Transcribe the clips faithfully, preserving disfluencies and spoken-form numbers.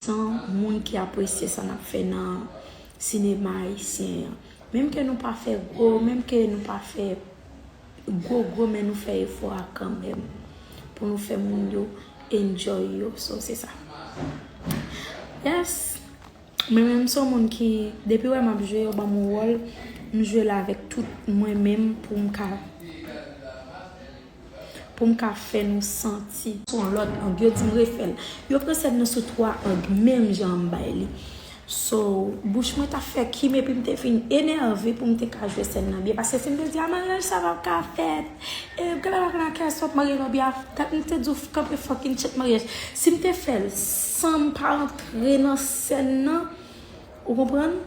San moun ki apresye sa n ap fè nan sinema ayisyen an. Menm ke nou pa fè gwo, menm ke nou pa fè gwo gwo, men nou fè efò a kanmenm pou nou fè moun yo enjoy yo. So, se sa. Yes. Mwen menm, m se yon moun ki, depi w wè m ap jwe, yo ban m yon wòl, m jwe l avèk tout mwen menm pou m ka pou m ka fè nou santi sou yon lòt ang. Yo di m refè l. Yo pran sèn nan sou twa ang, menm jan an m bay li. So, bouch mwen t ap fè kim epi m te fin enève pou m te ka jwe sèn nan byen. Paske si m te di a maryaj sa p ap ka fèt, e gala lakay sòt marye nan byen, dat m te di w kanpe fucking chat maryaj. Si m te fè l san m pa antre nan sèn nan, ou konprann?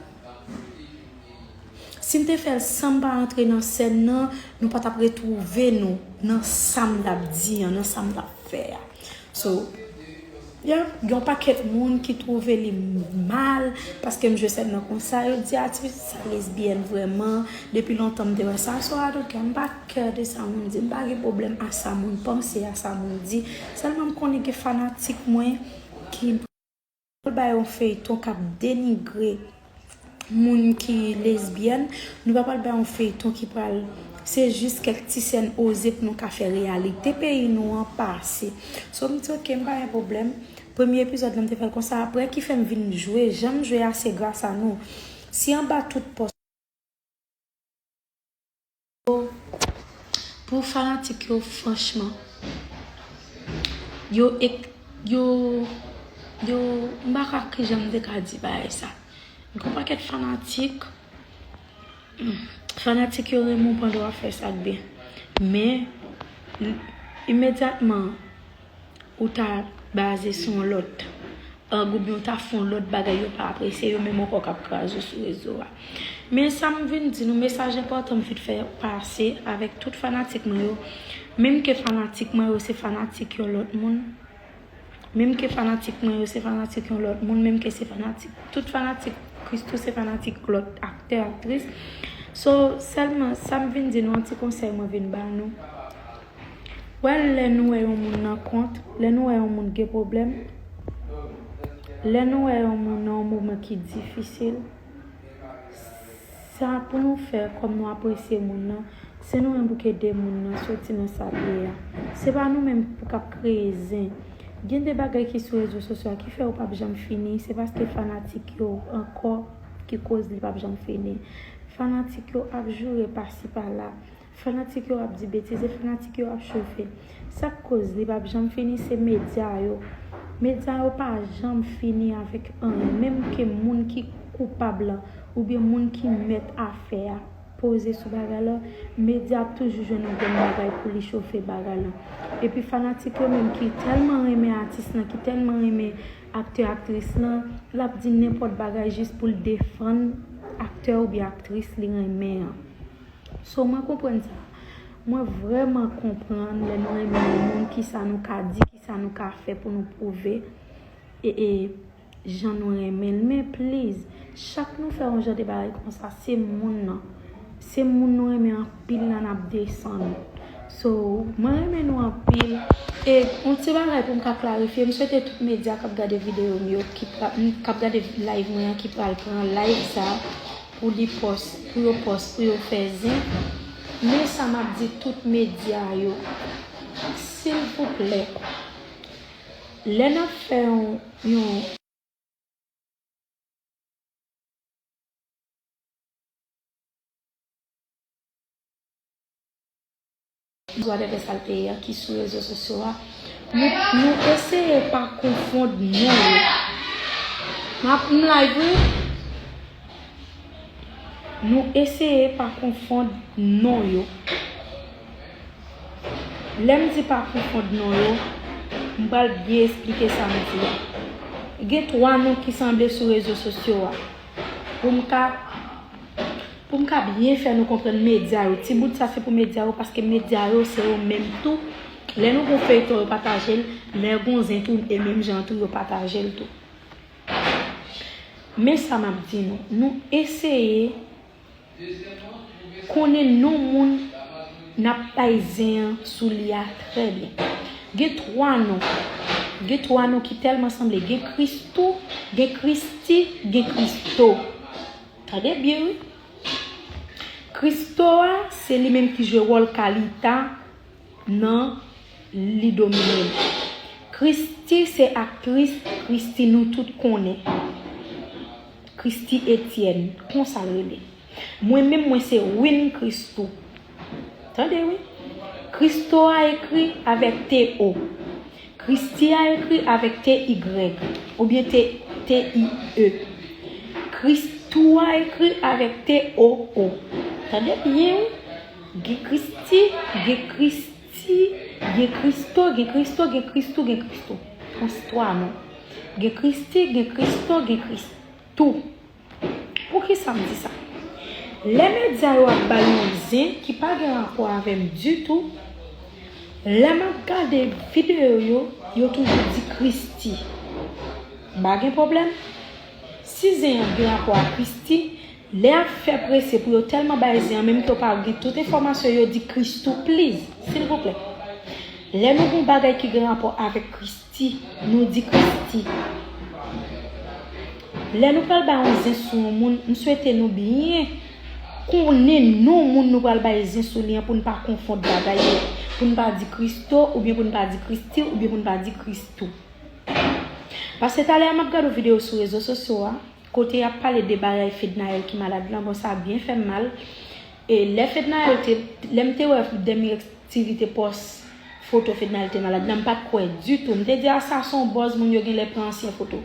Si m te fè l san m pa antre nan sèn nan, nou pa t ap retwouve nou nan sa m t ap di an, nan sa m t ap fè a. So, yeah, gen yon pakèt moun ki twouve li mal paske m jwe sèn nan konsa. Yo di, "Ah, ti pitit sa lesbyèn vrèman." Depi lontan m te wè sa. So, I don't care. M pa care de sa moun di. M pa gen pwoblèm a sa moun panse, a sa moun di. Sèlman m konnen gen fanatik mwen ki pral bay yon feyton k ap denigre moun ki lesbyèn, nou pa pral bay yon feyton ki pral, se jis kèk ti sèn oze pou nou ka fè reyalite peyi nou an pase. So, m di, "Ok, m pa gen pwoblèm." Premye epizòd la, m te fè l konsa. Apre, ki fè m vin jwe, jan m jwe a, se gras a nou. Si anba tout pòs Pou fanatik yo, franchman, yo, yo, yo, m pa ka ki jan m te ka di bagay sa. Gen yon pakèt fanatik, fanatik yo renmen w pandan w ap fè sa k byen. Men, imedyatman, ou ta baze sou yon lòt ang oubyen ou ta fè yon lòt bagay yo pa apresye, yo menm ankò k ap kraze w sou rezo a. Men sa m vin di nou, mesaj enpòtan m vin fè pase avèk tout fanatik mwen yo, menm ke fanatik mwen yo se fanatik yon lòt moun, menm ke fanatik mwen yo se fanatik yon lòt moun, menm ke se fanatik, tout fanatik Christoo se fanatik lòt aktè, aktris. So, sèlman, sa m vin di nou, yon ti konsèy mwen vin ba nou. Wè, lè nou wè yon moun nan kont, lè nou wè yon moun gen pwoblèm, lè nou wè yon moun nan yon moman ki difisil, sa pou nou fè kòm nou apresye moun nan, se nou menm pou k ede moun nan soti nan sa l ye a. Se pa nou menm pou k ap kreye zen. Gen de bagay ki sou rezo sosyo a ki fè yo p ap janm fini, se paske fanatik yo ankò ki koz li p ap janm fini. Fanatik yo ap joure pasi pala. Fanatik yo ap di betiz e fanatik yo ap chofe. Sa k koz li p ap janm fini se medya yo. Medya yo pa janm fini avèk anyen. Menm ke moun ki koupab lan oubyen moun ki mèt afè a poze sou bagay lan, medya ap toujou jwenn yon grenn bagay pou li chofe bagay lan. Epi fanatik yo menm ki tèlman renmen atis lan, ki tèlman renmen aktè, aktris lan, l ap di nenpòt bagay jis pou l defann aktè oubyen aktris li renmen an. So, mwen konprann sa. Mwen vrèman konprann lè nou renmen yon moun, kisa nou ka di, kisa nou ka fè pou nou pwouve e, e jan nou renmen l. Men please, chak nou fè yon jan de bagay konsa, se moun nan. Se moun nou renmen anpil la n ap desann. So, mwen renmen nou anpil. E yon ti bagay pou m ka klarifye, m swete tout medya k ap gade videyo m yo, ki pra-, m, k ap gade live mwen an, ki pral pran live sa pou li pòs-, pou yo pòs, pou yo fè zen. Men sa m ap di tout medya yo, silvouplè, lè n ap fè yon, yon Zwa de vè sa l te ye a ki sou rezo sosyo a. Nou, nou eseye pa konfonn non yo. M ap, m live, wi. Nou eseye pa konfonn non yo. Lè m di pa konfonn non yo, m pral byen esplike sa m di a. Gen twa non ki sanble sou rezo sosyo a. Pou m ka, pou m ka byen fè nou konprann medya yo. Ti bout sa se pou medya yo, paske medya yo se yo menm tou. Lè nou gon feyton, yo pataje l. Lè gon zen tou, e menm jan tou, yo pataje l tou. Men sa m ap di nou. Nou eseye konnen non moun n ap bay zen an sou li a trè byen. Gen twa non. Gen twa non ki tèlman sanble. Gen Kristou, gen Kristi, gen Kristo. Tande byen, wi. Kristo a, se li menm ki jwe wòl Kalita nan Li Domine. Kristi se aktris Kristi nou tout konnen. Kristi Etienne, konsa l rele. Mwen menm, mwen se Win Christou. Tande, wi. Christou a ekri avèk T O. Christi a ekri avèk T Y oubyen T, T I E. Christou a ekri avèk T O O. Tande byen, wi. Gen Christi, gen Christi, gen Christo, gen Christo, gen Christou, gen Christou. Konsa twa non. Gen Christi, gen Christo, gen Christou. Poukisa m di sa? Lè medya yo ap bay yon zen ki pa gen rapò avè m ditou, lè m ap gade videyo yo, yo toujou di Christi. M pa gen pwoblèm. Si zen an gen rapò ak Christi, lè y ap fè prese pou yo tèlman bay zen an, menm ke yo pa gen tout enfòmasyon, yo di Christou, please, silvouplè. Lè nou gen yon bagay ki gen rapò avèk Christi, nou di Christi. Lè nou pral bay yon zen sou yon moun, m swete nou byen konnen non moun nou pral bay zen sou li an pou n pa konfonn bagay yo. Pou n pa di Christo, oubyen pou n pa di Christi, oubyen pou n pa di Christou. Paske talè a m ap gade yon videyo sou rezo sosyo a, kote y ap pale de bagay Fednaelle ki malad lan, bon, sa byen fè m mal. E lè Fednaelle te, lè m te wè Demi X T V te pòs foto Fednaelle te malad lan, m pa t kwè ditou. M te di, a, sa se yon buzz, moun yo genlè pran ansyen foto.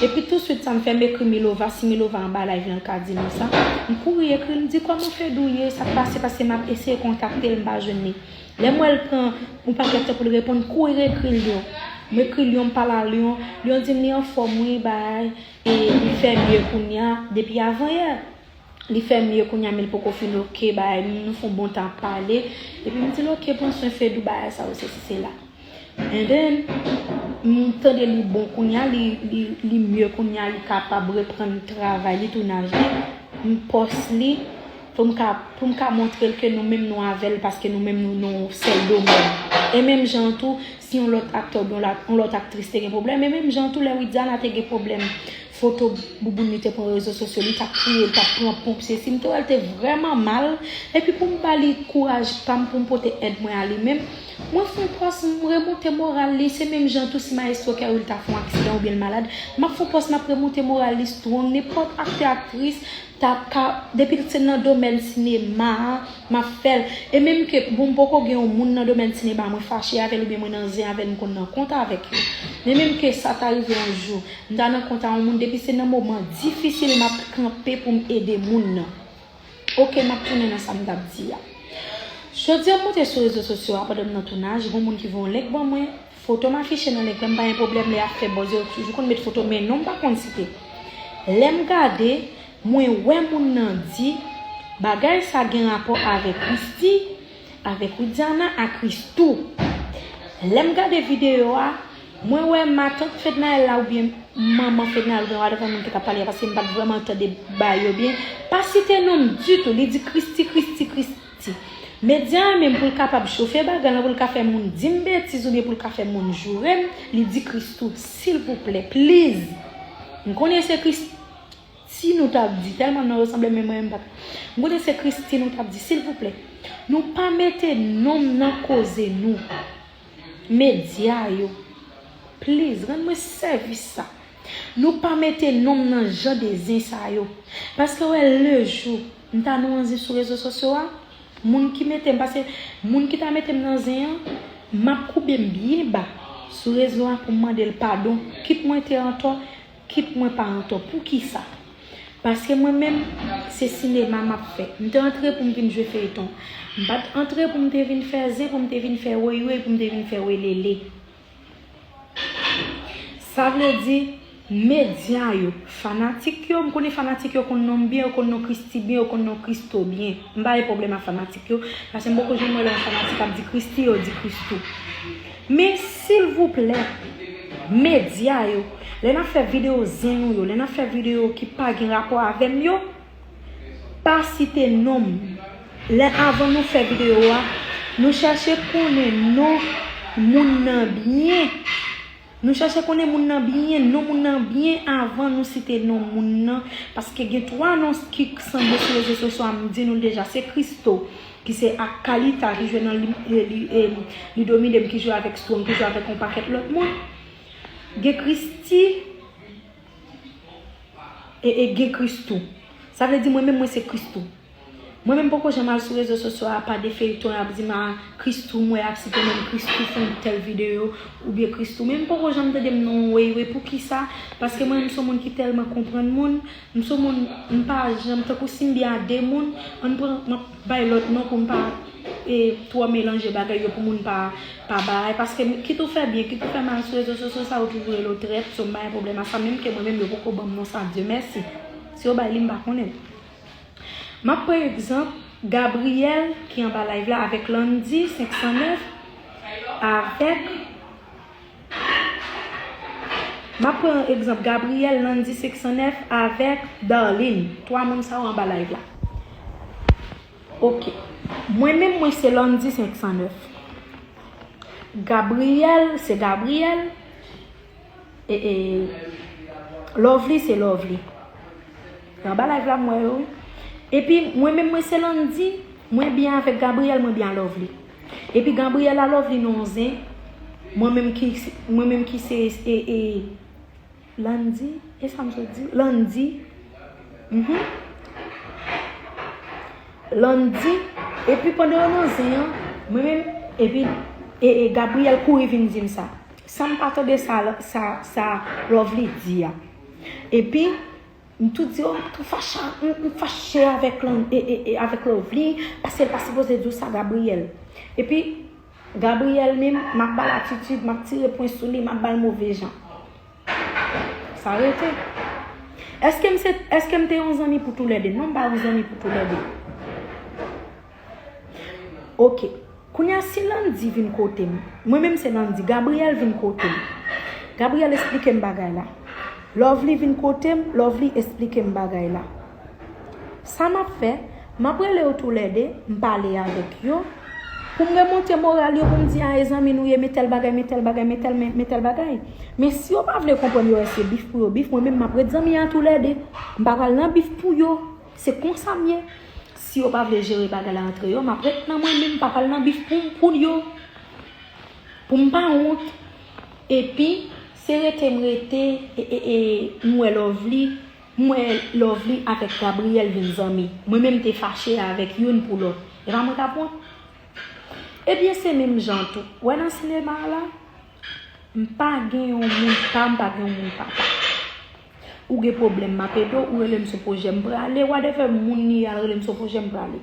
Epi touswit sa m fè, m ekri Milova, si Milova anba live lan, l ka di nou sa. M kouri ekri l, m di, kòman Fedou ye, sa k pase, paske m ap eseye kontakte l, m pa jwenn li. Lè m wè l pran yon pakèt tan pou l reponn, kouri ekri l yo. M ekri Lyon, m pale a Lyon. Lyon di m li anfòm wi, bay, e li fè mye kounye a, depi avanyè. Li fè mye kounye a, men l poko fin oke, bay, nou fè yon bon tan ap pale. Epi m di l, oke, pran swen Fedou, bagay sa yo, sesi, sela. And then, m tande li bon kounye a, li, li, li mye kounye a, li kapab reprann travay li, tounaj li. M pòs li, pou m ka, pou m ka montre l ke nou menm nou avè l, paske nou menm nou nan yon sèl domèn. E menm jan an tou, si yon lòt aktè oubyen yon la-, yon lòt aktris te gen pwoblèm, e menm jan an tou, lè Widiana te gen pwoblèm, foto bouboun li te pran rezo sosyo, li t ap kriye, li t ap pran ponp, sesi, m te wè l te vrèman mal, epi pou m ba li kouraj pa m, pou m pote èd mwen a li menm, mwen fè yon pòs, m remonte moral li, se menm jan tou si Maestro Kerwil ta fè yon aksidan oubyen l malad, m ap fè yon pòs, m ap remonte moral li strong, nenpòt aktè, aktris, t ap ka, depi se nan domèn sinema a, m ap fè l. E menm ke, bon, m poko gen yon moun nan domèn sinema a, mwen fache avè l oubyen mwen nan zen avè l, m konn nan kont avèk yo. Men menm ke sa ta rive yon jou, m ta nan kont a yon moun, depi se nan moman difisil, m ap kanpe pou m ede moun nan. Oke, m ap tounen nan sa m t ap di a. Jodi a, m monte sou rezo sosyo a pandan m nan tounaj, gon moun ki voye yon link ban mwen, foto m afiche nan link lan, m pa gen pwoblèm lè y ap fè buzz yo, yo toujou konn met foto, men non m pa konn site. Lè m gade, mwen wè moun nan di, bagay sa gen rapò avèk Christie, avèk Widiana ak Christou. Lè m gade videyo a, mwen wè matant Fednaelle la oubyen manman Fednaelle oubyen whatever moun ki t ap pale a, paske m pa t vrèman tande bagay yo byen, pa site non m ditou, li di Christie, Christie, Christie. Medya an menm pou l kapab chofe bagay lan, pou l ka fè moun di m betiz oubyen pou l ka fè moun joure m, li di Christou, silvouplè, please. M konnen se Christie Christie nou t ap di, tèlman non yo sanble, men mwen menm m pa ka. M konnen se Christie nou t ap di, silvouplè, nou pa mete non m nan koze nou. Medya yo, please, rann mwen sèvis sa. Nou pa mete non m nan jan de zen sa yo. Paske wè lejou m ta nou anzi sou rezo sosyo a, moun ki mete m, paske moun ki ta mete m nan zen an, m ap koube m byen ba sou rezo a pou m mande l padon, kit mwen te antò, kit mwen pa antò. Poukisa? Paske mwen menm, se sinema m ap fè. M te antre pou m vin jwe feyton. M pa t antre pou m te vin fè zen, pou m te vin fè woywoy, pou m te vin fè welele. Sa vle di, medya yo, fanatik yo, m konnen fanatik yo konn non m byen, yo konn non Christie byen, yo konn non Christo byen. M pa gen pwoblèm ak fanatik yo, paske m poko janm wè lè yon fanatik ap di Christie, yo di Christou. Men silvouplè, medya yo, lè n ap fè videyo zen nou yo, lè n ap fè videyo ki pa gen rapò avè m yo, pa site non m. Lè avan nou fè videyo a, nou chèche konnen non moun nan byen. Nou chèche konnen moun nan byen, non moun nan byen avan nou site non moun nan. Paske gen twa non ki sanble sou rezo sosyo a, m di nou l deja, se Christo, ki se ak Kalita, ki jwe nan li, e, li, e, li, li domine m, ki jwe avèk Strong, ki jwe avèk yon pakèt lòt moun. Gen Christy, e, e gen Christoo. Sa vle di mwen menm mwen se Christoo. Mwen menm poko janm al sou rezo sosyo a pa de feyton y ap di m a Christoo, m wè y ap site non m, Christoo fè yon tèl videyo oubyen Christoo. Men m poko janm tande m non Weywey. Poukisa? Paske mwen menm m se yon moun ki tèlman konprann moun. M se yon moun, m pa janm, tankou si m byen a de moun, ann pran, m ap bay lòt non pou m pa e twò melanje bagay yo pou moun pa, pa bay. Paske kit ou fè byen, kit ou fè mal sou rezo sosyo sa, yo toujou rele w trèt, so m pa gen pwoblèm a sa, menm ke mwen menm yo poko ban m non sa, Dye mèsi. Si yo bay li, m pa konnen. M ap pran egzanp Gabriel ki anba live la avèk Landy senk san nèf, avèk M ap pran egzanp Gabriel, Landy senk san nèf avèk Darline. Twa moun sa yo anba live la. Ok. Mwen menm mwen se Landy senk san nèf. Gabriel se Gabriel. E, e, Lovely se Lovely. Anba live la m wè yo wi. Epi mwen menm mwen se Landy. Mwen byen avèk Gabriel, mwen byen a Lovely. Epi Gabriel a Lovely nan yon zen. Mwen menm ki, mwen menm ki se e, e, Landy, e sa m sot di? Landy. Mhm. Landy. Epi pandan yo nan zen an, mwen menm, epi e, e, Gabriel kouri vin di m sa. San m pa tande sa, sa, sa Lovely di a. Epi, m tou di, oh, m tou fache, m, m fache avèk Lan-, e, e, e, avèk Lovely, paske l pa sipoze di w sa, Gabriel. Epi, Gabriel menm, m ap ba l atitid, m ap tire pwen sou li, m ap ba l move jan. Sa rete. Èske m se, èske m te yon zanmi pou toulède? Non, m pa yon zanmi pou toulède. Ok. Kounye a, si Landy vin kote m, mwen menm se Landy, Gabriel vin kote m. Gabriel esplike m bagay la. Lovely vin kote m, Lovely esplike m bagay la. Sa m ap fè, m ap rele yo toulède, m pale avèk yo, pou m remonte moral yo, pou m di, a, e zanmi nou ye, men tèl bagay, men tèl bagay, men tèl, men, men tèl bagay. Men si yo pa vle konprann, yo wè se bif pou yo bif, mwen menm m ap ret zanmi a toulède. M pa pral nan bif pou yo. Se konsa m ye. Si yo pa vle jere bagay la antre yo, m ap ret nan mwen, men m pa pral nan bif pou, pou yo. Pou m pa wont. Epi, se rete m rete, e, e, e, m wè Lovely, m wè Lovely avèk Gabriel vin zanmi. Mwen menm m te fache avèk youn pou lòt. E pa mwen k ap wont? Ebyen, se menm jan tou. Wè nan sinema a la, m pa gen yon moun pa m, m pa gen yon moun papa. Ou gen pwoblèm, m ap ede w, ou rele m sou pwojè, m prale, whatever moun li ye, al rele m sou pwojè, m prale.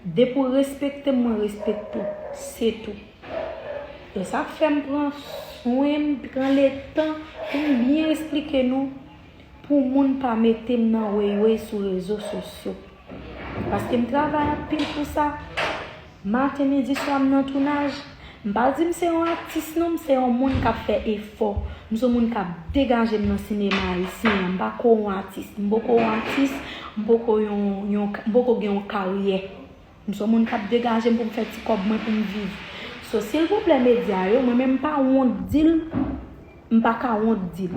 Depi w respekte m, mwen respekte w, se tou. E sa k fè m pran swen m, pran letan pou m byen esplike nou, pou moun pa mete m nan weywey sou rezo sosyo. Paske m travay anpil pou sa. Maten, midi, swa, m nan tounaj. M pa di m se yon atis non, m se yon moun k ap fè efò. M se yon moun k ap degaje m nan sinema ayisyen an. M pa ko yon atis. M poko yon atis, m poko yon, yon, m poko gen yon karyè. M se yon moun k ap degaje m pou m fè ti kòb mwen pou m viv. So, silvouplè, medya yo, mwen menm m pa wont di l, m pa ka wont di l.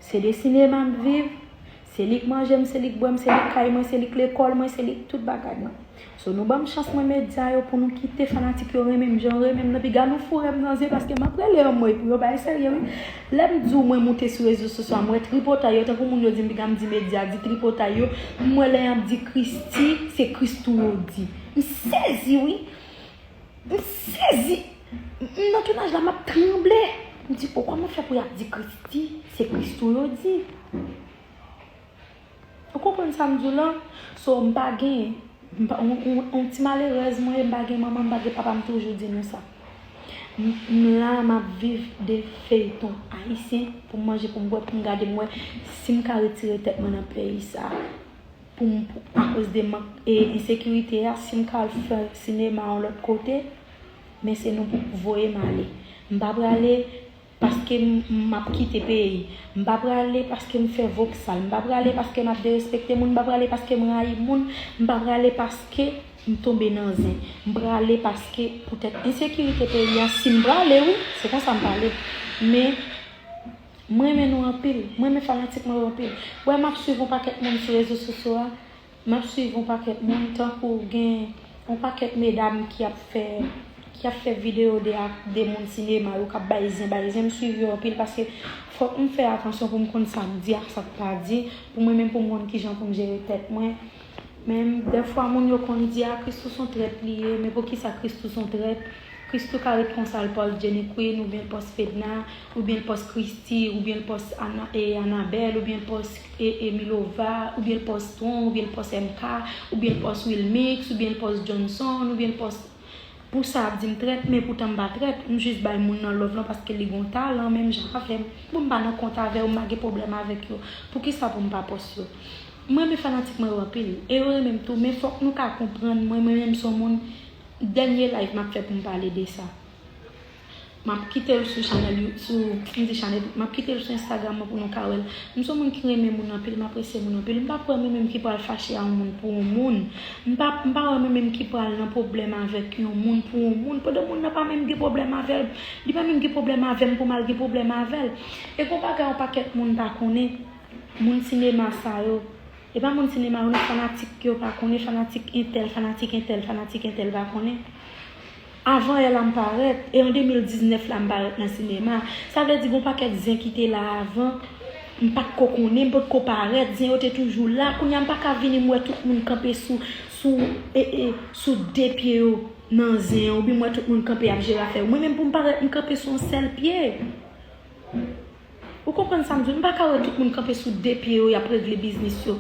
Se de sinema m viv, se li k manje m, se li k bwè m, se li k kay mwen, se li k lekòl mwen, se li k tout bagay mwen. So, nou ban m chans mwen medya yo pou nou kite fanatik yo renmen m jan yo renmen m nan, piga nou foure m nan zye paske m ap rele anmwey pou yo bay serye wi. Lè m di w mwen moute sou rezo sosyo a, m wè tripotay yo, tankou moun yo di m piga m di medya, di tripotay yo, m wè lè y ap di Christy, se Christoo yo di. M sezi wi. M sezi. M nan tounaj la, m ap tranble. M di, o, kòman fè pou y ap di Christy? Se Christoo yo di. Ou konprann sa m di w lan? So, m pa gen, m pa, on, on, on ti malerèz mwen ye, m pa gen manman, m pa gen papa, m toujou di nou sa. M, m la, m ap viv de feyton ayisyen pou m manje, pou m bwè, pou m gade, m wè si m ka retire tèt mwen nan peyi sa. Pou m, pou, akoz de mank e ensekirite a, si m ka al fè sinema yon lòt kote, men se nou pou voye m ale. M pa prale paske m, m ap kite peyi. M pa prale paske m fè voksal. M pa prale paske m ap derespekte moun. M pa prale paske m rayi moun. M pa prale paske m tonbe nan zen. M prale paske poutèt ensekirite peyi a, si m prale, wi, se konsa m prale. Men, mwen renmen nou anpil. Mwen renmen fanatik mwen yo anpil. Wè, m ap swiv yon pakèt moun sou rezo sosyo a. M ap swiv yon pakèt moun, tankou gen yon pakèt medam ki ap fè, ki ap fè videyo de ak de moun sinema yo k ap bay zen, bay zen. M swiv yo anpil paske fòk m fè atansyon pou m konn sa k di ak sa k pa di, pou mwen menm pou m konn kijan pou m jere tèt mwen. Men dèfwa moun yo konn di, a, Christoo se yon trèt li ye, men poukisa Christoo se yon trèt? Christoo ka ret konsa, l pòs Jenny Queen, oubyen l pòs Fedna, oubyen l pòs Christie, oubyen l pòs Ana, e, Annabelle, oubyen l pòs, e, e, Milova, oubyen l pòs Tron, oubyen l pòs M K, oubyen l pòs Wilmix, oubyen l pòs Johnson, oubyen l pòs. Pou sa ap di m trèt, men poutan m pa trèt, m jis bay moun nan love lan paske li gon talan menm jan avè m. Bon, m pa nan kont avè yo, m pa gen pwoblèm avèk yo. Poukisa pou m pa pòs yo? Mwen renmen fanatik mwen yo anpil, e yo renmen m tou, men fòk nou ka konprann mwen, mwen menm se yon moun, dènye live m ap fè pou m pale de sa. M ap kite l sou chanèl You-, sou, m di chanèl, m ap kite l sou Instagram mwen pou nou ka wè l. M se yon moun ki renmen moun anpil, m apresye moun anpil. M pa kwè mwen menm ki pral fache a yon moun pou yon moun. M pa, m pa wè mwen menm ki pral nan pwoblèm avèk yon moun pou yon moun. Pandan moun nan pa menm gen pwoblèm avè l, li pa menm gen pwoblèm avè m pou m al gen pwoblèm avè l. E gon bagay yon pakèt moun pa konnen, moun sinema sa yo, e pa moun sinema yo, non, fanatik yo pa konnen, fanatik entèl, fanatik entèl, fanatik entèl pa konnen. Avan yè la m parèt, e an de mil diznèf la m parèt nan sinema. Sa vle di gon pakèt zen ki te la avan, m pa t ko konnen, m pa t ko parèt, zen yo te toujou la. Kounye a m pa ka vini m wè tout moun kanpe sou, sou, e, e, sou de pye yo nan zen an, oubyen m wè tout moun kanpe ap jere afè yo. Mwen menm pou m parèt, m kanpe sou yon sèl pye. Ou konprann sa m di w? M pa ka wè tout moun kanpe sou de pye yo, y ap regle biznis yo.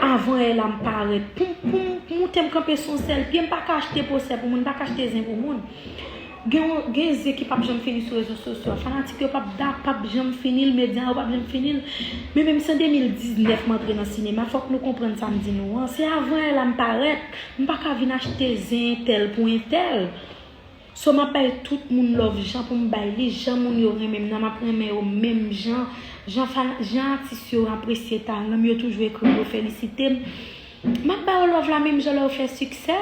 Avan yè la m parèt. Pou m, pou m, pou m moute m kanpe sou yon sèl pye, m pa ka achte pwosè pou moun, m pa ka achte zen pou moun. Gen yon, gen zen ki p ap janm fini sou rezo sosyo a. Fanatik yo p ap da, p ap janm fini l, medya yo p ap janm fini l. Men menm si an de mil diznèf m antre nan sinema, fòk nou konprann sa m di nou an. Se avan yè la m parèt. M pa ka vin achte zen entèl pou entèl. So, m ap bay tout moun love jan pou m bay li, jan moun yo renmen m nan, m ap renmen yo menm jan, jan fan, jan atis yo apresye talan m, yo toujou ekri m, yo felisite m. M ap ba yo love la menm jan lè yo fè siksè.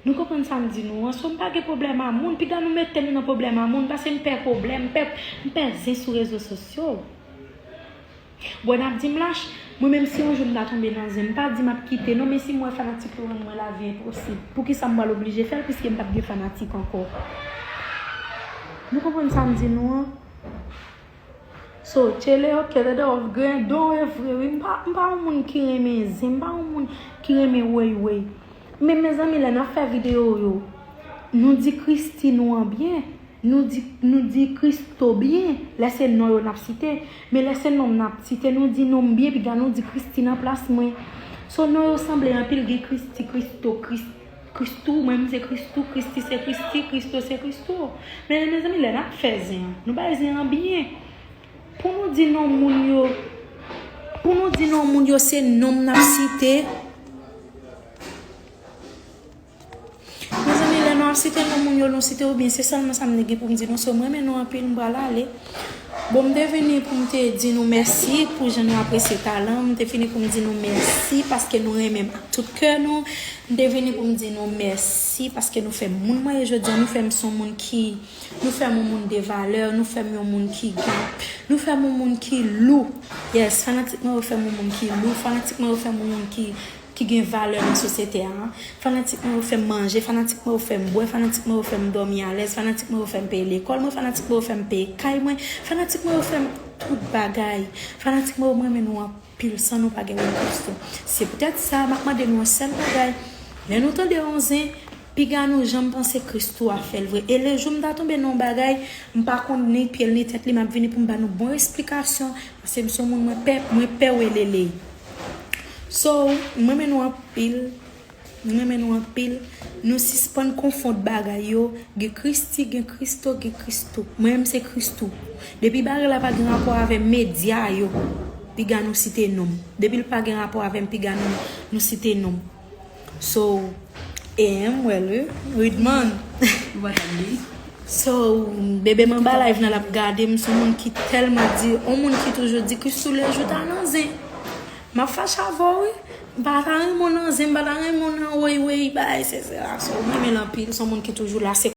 Nou konprann sa m di nou an? So, m pa gen pwoblèm a moun, piga nou mete nou nan pwoblèm a moun, paske m pè pwoblèm, m pè, m pè zen sou rezo sosyo. Bon, n ap di m lach, mwen menm si yon jou m ta tonbe nan zen, m pa di m ap kite non, men si m wè fanatik yo rann mwen lavi enposib, poukisa m pral oblije fè l piske m p ap gen fanatik ankò? Nou konprann sa m di nou an? So, tchele, ok, tande, w ap grandon e vre, wi, m pa, m pa yon moun ki renmen zen, m pa yon moun ki renmen wey wey. Men mezanmi, lè n ap fè videyo yo, nou di Christie nou an byen. Nou di, nou di Christoo byen, lè se non yo n ap site. Men lè se non m n ap site, nou di non m byen, piga nou di Christie nan plas mwen. So, non yo sanble anpil, gen Christie, Christoo, Chris-, Christoo, mwen m se Christoo, Christie se Christie, Christoo se Christoo. Men, mezanmi, lè n ap fè zen an, nou bay zen an byen. Pou nou di non moun yo, pou nou di non moun yo, se non m n ap site. Mezanmi, lè nou ap site non moun yo, nou site yo byen, se sèlman sa m te gen pou m di nou. So, mwen renmen nou anpil, m pral ale. Bon, m te vini pou m te di nou mèsi pou jan nou apresye talan m. M te vini pou m di nou mèsi paske nou renmen m ak tout kè nou. M te vini pou m di nou mèsi paske nou fè m moun mwen ye jodi a. Nou fè m se yon moun ki, nou fè m yon moun de valè, nou fè m yon moun ki gen, nou fè m yon moun ki lou. Yes, fanatik mwen yo fè m yon moun ki lou, fanatik mwen yo fè m yon moun ki ki gen valè nan sosyete a. Fanatik mwen yo fè m manje, fanatik mwen yo fè m bwè, fanatik mwen yo fè m dòmi alèz, fanatik mwen yo fè m peye lekòl mwen, fanatik mwen yo fè m peye kay mwen, fanatik mwen yo fè m tout bagay. Fanatik mwen yo, mwen renmen nou anpil, san nou pa gen moun Christoo. Se poutèt sa, m ap mande nou yon sèl bagay. Lè nou tande yon zen, piga nou janm panse Christoo ap fè l vre. E lejou m ta tonbe nan yon bagay, m pa konn ni pye l ni tèt li, m ap vini pou m ba nou bon esplikasyon, paske m se yon moun mwen pè, mwen pè wè lele. So, mwen renmen nou anpil. Mwen renmen nou anpil. Nou sispann konfonn bagay yo. Gen Christie, gen Christoo, gen Christoo. Mwen menm se Christoo. Depi bagay la pa gen rapò avè medya yo, piga nou site non m. Depi l pa gen rapò avè m, piga nou, nou site non m. So, e m wè le Ridman. Ou pa t ap di? So, bebe m anba live nan l ap gade m, se yon moun ki tèlman di, yon moun ki toujou di Christoo lejou ta nan zen. M ap fache avè w wi. M pa ta renmen w nan zen, m pa ta renmen w nan woy woy bay, se se la. So, m renmen l anpil, se yon moun ki toujou la, se